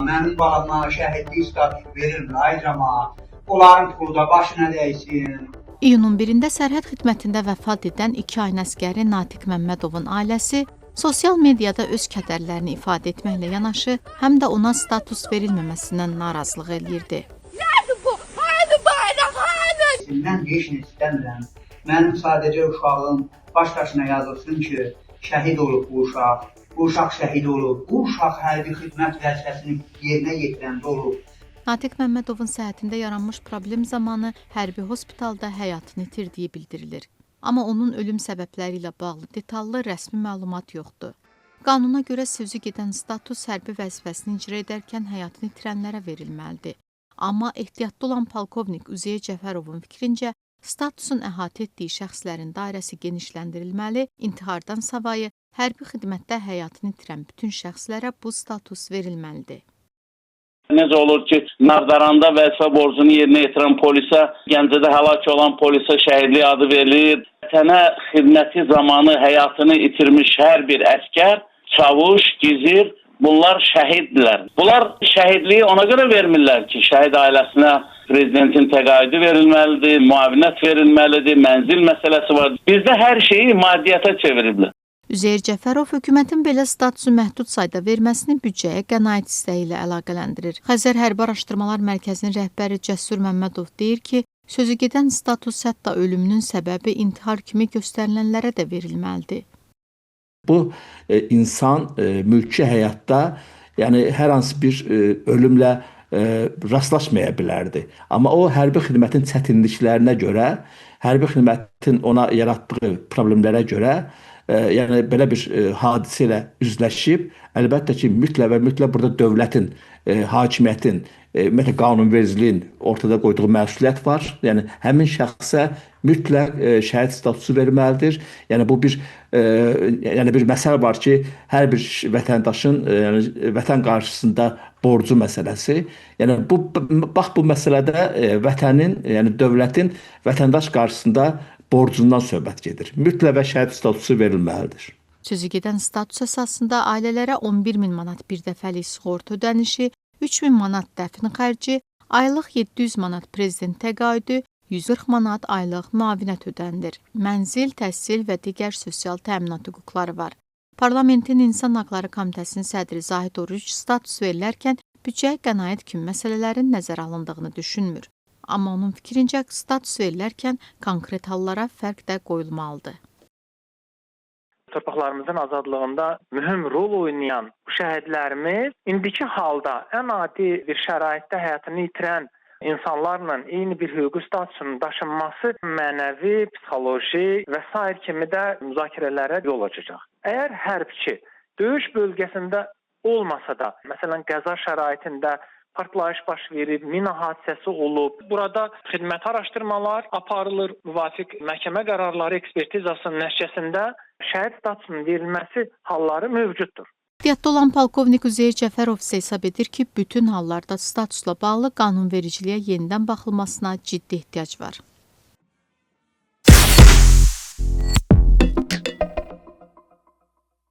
Mənim balama şəhidlik statusu verilmir, ay camaat. Onların pulu da başına dəysin. İyunun 1-də sərhəd xidmətində vəfat edən iki ayın əsgəri Natiq Məmmədovun ailəsi sosial mediada öz kədərlərini ifadə etməklə yanaşı, həm də ona status verilməməsindən narazılıq eləyirdi. Nədir bu? Hanı bayraq, hanı? Mən heç nə istəmirəm. Mənim sadəcə uşağım baş daşına yazılsın ki, şəhid olub bu uşaq. Bu uşaq şəhid olub. Bu uşaq hərbi xidmət vəzifəsini yerinə yetirəndə olub. Natiq Məmmədovun səhhətində yaranmış problem zamanı hərbi hospitalda həyatını itirdiyi bildirilir. Amma onun ölüm səbəbləri ilə bağlı detallı rəsmi məlumat yoxdur. Qanuna görə sözü gedən status hərbi vəzifəsini icra edərkən həyatını itirənlərə verilməlidir. Amma ehtiyatlı olan polkovnik Üzeyir Cəfərovun fikrincə, statusun əhatə etdiyi şəxslərin dairəsi genişləndirilməli, intihardan savayı hərbi xidmətdə həyatını itirən bütün şəxslərə bu status verilməlidir. Necə olur ki, Nardaranda vəzifə borcunu yerinə yetirən polisə, Gəncədə həlak olan polisə şəhidlik adı verilir. Vətənə xidməti zamanı həyatını itirmiş hər bir əskər, çavuş, gizir, bunlar şəhiddirlər. Bunlar şəhidliyi ona görə vermirlər ki, şəhid ailəsinə prezidentin təqaüdü verilməlidir, müavinət verilməlidir, mənzil məsələsi var. Bizdə hər şeyi maddiyyata çeviriblər. Üzeyir Cəfərov hökumətin belə statusu məhdud sayda verməsini büdcəyə qənaət istəyi ilə əlaqələndirir. Xəzər Hərbi Araşdırmalar Mərkəzinin rəhbəri Cəsur Məmmədov deyir ki, sözü gedən status hətta ölümünün səbəbi intihar kimi göstərilənlərə də verilməlidir. Bu insan mülki həyatda, yəni hər hansı bir ölümlə rastlaşmaya bilərdi. Amma o hərbi xidmətin çətinliklərinə görə, hərbi xidmətin ona yaratdığı problemlərə görə, yəni belə bir hadisə ilə üzləşib, əlbəttə ki, mütləq və mütləq burada dövlətin, hakimiyyətin, ümumiyyətlə qanunvericiliyin ortada qoyduğu məsuliyyət var. Yəni həmin şəxsə mütləq şəhid statusu verilməlidir. Yəni bu bir yəni bir məsələ var ki, hər bir vətəndaşın yəni vətən qarşısında borcu məsələsi. Yəni bu bax bu məsələdə vətənin, yəni dövlətin vətəndaş qarşısında borcundan söhbət gedir. Mütləq və şəhid statusu verilməlidir. Sözü gedən status əsasında ailələrə 11 min manat bir dəfəlik sığorta ödənişi, 3 min manat dəfn xərci, aylıq 700 manat prezident təqaüdü, 140 manat aylıq müavinət ödənilir. Mənzil, təhsil və digər sosial təminat hüquqları var. Parlamentin İnsan Haqları Komitəsinin sədri Zahid Oruc status verilərkən büdcəyə qənaət kimi məsələlərin nəzərə alındığını düşünmür. Amma onun fikrincə status verilərkən konkret hallara fərq də qoyulmalıdır. Torpaqlarımızın azadlığında mühüm rol oynayan bu şəhidlərimiz indiki halda ən adi bir şəraitdə həyatını itirən insanlarla eyni bir hüquqi statusunun daşınması mənəvi, psixoloji və sair kimi də müzakirələrə yol açacaq. Əgər hərbçi döyüş bölgəsində olmasa da, məsələn, qəza şəraitində partlayış baş verib, mina hadisəsi olub. Burada xidməti araşdırmalar aparılır, müvafiq məhkəmə qərarları ekspertizasının nəticəsində şəhid statusunun verilməsi halları mövcuddur. Ehtiyatlı olan polkovnik Üzeyir Cəfərov isə hesab edir ki, bütün hallarda statusla bağlı qanunvericiliyə yenidən baxılmasına ciddi ehtiyac var.